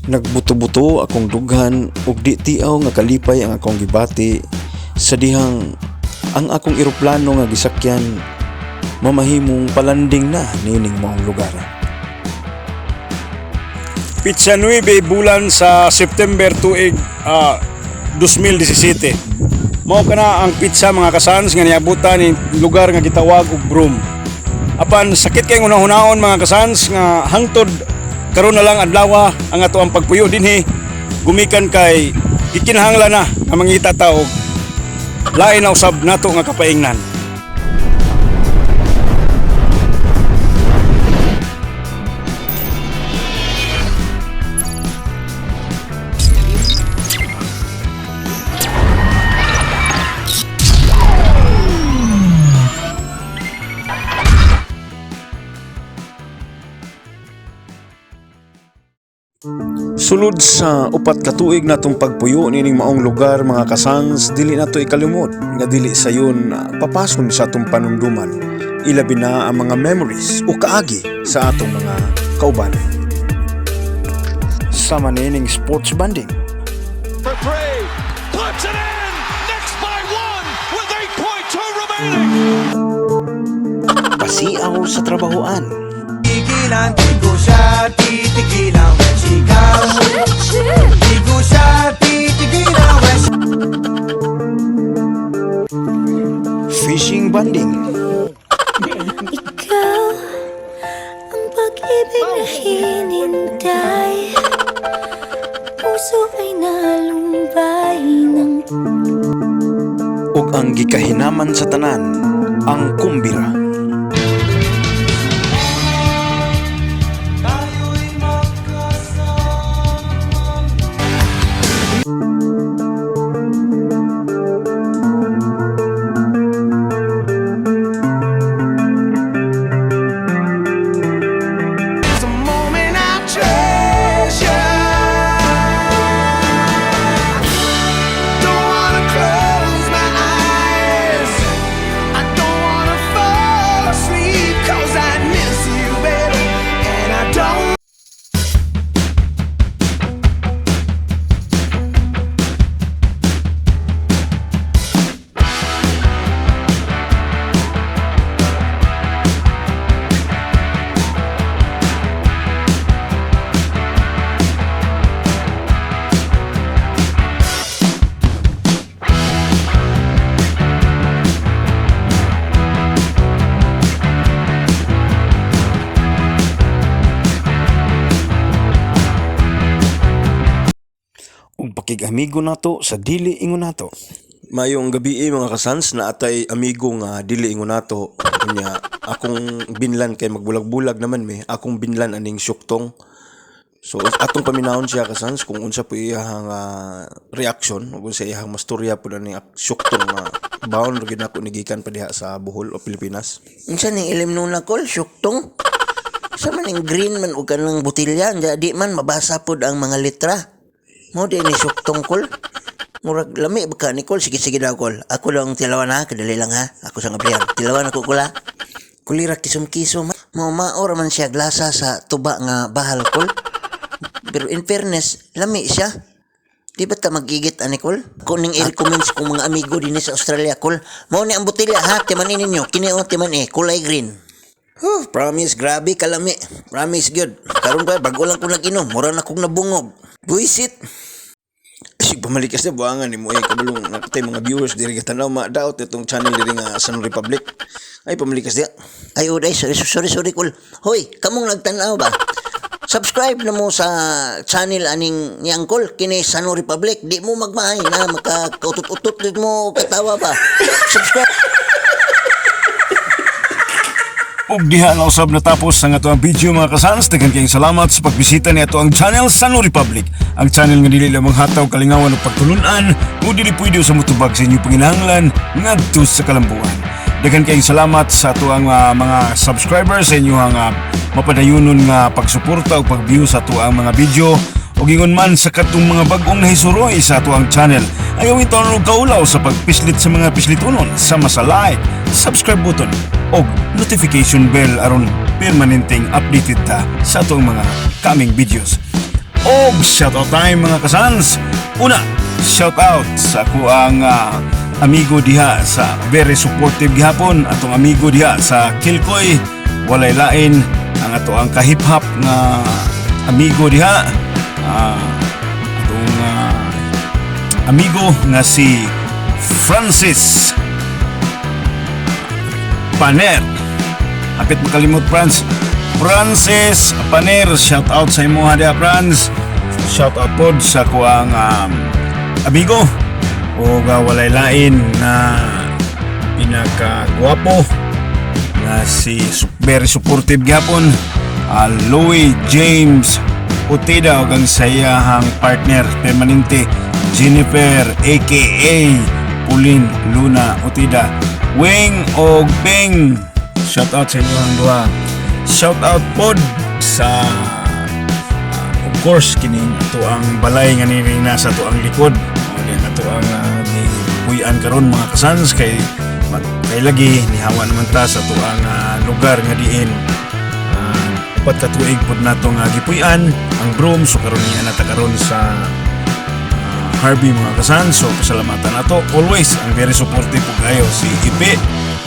Nagbuto-buto akong dughan ug di tiaw nga kalipay ang akong gibati sa dihang ang akong eroplano nga gisakyan mamahimong palanding na niining maong lugar. Pitsa 9 bulan sa September tuig 2017. Mao kana ang pitsa, mga kasans, nga niabutan ni lugar nga gitawag og Broome. Apan sakit kay unahon mga kasans, nga hangtod karon na lang adlaw ang ato ang pagpuyo dinhi gumikan kay gikinahanglan na nga mangita ta og lain na usab nato nga kapaingnan. Sulod sa 4 ka tuig natong pagpuyo niining maong lugar, mga kasans, dili nato ikalimot nga dili sayon papason sa atong panumduman, ilabi na ang mga memories o kaagi sa atong mga kauban. Sama niining sports bonding. For three. Puts it in. Knicks by one with 8.2 remaining. Pasiaw sa trabahoan. Tigilan, di ko siya titigilan when she comes. Di ko siya titigilan when she Fishing bonding. Ikaw ang pag-ibig na hinintay. Puso ay nalumbay ng Ug ang gikahinaman sa tanan, ang kumbira. Tayo'y magkasama. It's a moment I treasure. Don't wanna close my eyes. I don't wanna fall asleep 'cause I miss you, baby. And I don't Ug pakig-amigo nato sa dili ingon nato. Mayong gabi eh, mga kasans, na atay amigo nga dili ingon nato. Unya akong binlan kay magbulag-bulag naman me. Akong binlan aning syuktong. So atong paminawon siya, kasans, kung unsa po iyahang reaction ug unsa iyahang mastorya po aning syuktong nga baon ra gyud nako ni gikan pa diha sa Bohol o Pilipinas. Unsa ning ilim nuna kol, syuktong? Sa man ning green man og kanang botelya, nya di man mabasa pod ang mga letra. Mo di ni syuktong kol. Murag lami ba ka ni kol? Sige sige daw kol. Ako lang tilawan ha, kadali lang ha. Ako sa ngablihan. Tilawan ako kol ha. Kulira kisom-kisom. Mao mao ra man siya glasa sa tuba nga bahal kol. Pero in fairness, lami siya. Di ba ta magigit ani kol? Kung ning i-recommend sa kong mga amigo dinhi sa Australia kol. Mao ni ang botelya ha, timan ninyo. Kini o timan eh, kulay green. Huh, promise, grabe kalami. Promise gyud. Karon pa bago lang ko nag-inom, mura na kong nabungog. Buisit. Sig pamalikas na buangan ni mo eh kabalong nakatay mga viewers diri ka tanaw ma-doubt itong channel diri nga San Republic. Ay, pamalikas diya. Ay, uday, sorry, sorry, sorry, kol. Hoy, kamong nagtanaw ba? Subscribe na mo sa channel aning ni Uncle kini Sano Republic. Di mo magmahay na makautot-utot din mo katawa ba. Subscribe. Ug diha na usab natapos ang ato ang video, mga kasans. Daghan kayong salamat sa pagbisita ni ato ang channel Sano Republic. Ang channel nga dili lamang hataw kalingawan ug pagtulunan, o dili pwede sa mutubag sa inyong panginahanglan ngadto sa kalambuan. Daghan kayong salamat sa ato ang mga subscribers sa inyong mapadayonon nga pagsuporta ug pag-view sa ato ang mga video. Ug ingon man sa katong mga bag-ong nahisuroy sa ato ang channel. Ayaw taon og kaulaw sa pagpislit sa mga pislitonon sama sa like, subscribe button og notification bell aron permanenteng updated ta sa atong mga coming videos. Og shout out time, mga kasans. Una, shout out sa akoang amigo diha sa very supportive gihapon atong amigo diha sa Kilkoy, walay lain ang ato ang ka-hip hop nga amigo diha, atong amigo nga si Francis Paner. Hapit makalimot, Franz. Francis Paner, shout out sa imo diha, Franz. Shout out pod sa akoang amigo o walay lain na pinakagwapo nga si very supportive gyapon, Louis James Utida ug ang sayahang partner permanente, Jennifer aka Pauline Luna Utida. Wing og Bing, shout out sa inyong duha. Shout out pod sa of course kining ato ang balay nga nining nasa ato ang likod o din ato ang gipuy-an karon, mga kasans, kay kay lagi nihawa naman ta sa ato ang lugar nga diin 4 ka tuig pod nato nga gipuy-an ang Broome. So karon niya nata karon sa Harvey, mga kasan. So pasalamatan nato always ang very supportive po kayo si Ipe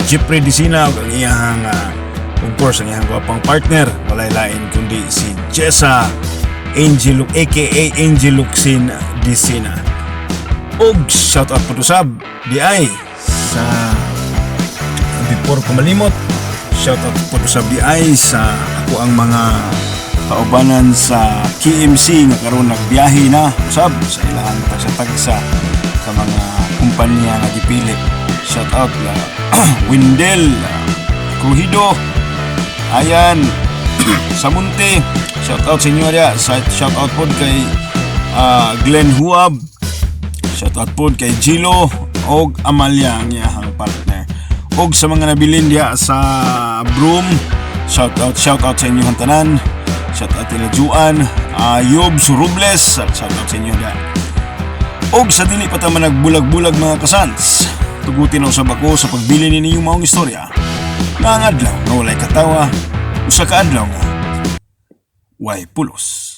Jeffrey Dicina ug ang iyang of course ang iyang gwapang partner, walay lain kundi si Jessa Angel aka Angel Luxin Dicina. Ug shout out po usab di ay sa, before ko malimot, shout out po usab di ay sa ako ang mga kaubanan sa KMC nga karon nagbiyahe na usab sa ilahang tagsa-tagsa sa mga kumpanya nga gipili. Shout out la Windel Crujido, ayan sa Munti, shout out sa inyo diya. Shout out pod kay Glenn Huab. Shout out pod kay Gilo og Amalia, ang iyahang partner. Og sa mga nabilin diha sa Broome, shout out, shout out sa inyong tanan. Shout out kay Juan, Yob Surubles, shout out sa inyo diha. Og sa dili pa ta man nagbulag-bulag, mga kasans, tugutin na usab ako sa pagbili ninyong maong istorya. Nga ang adlaw nga walay katawa, usa ka adlaw nga way pulos.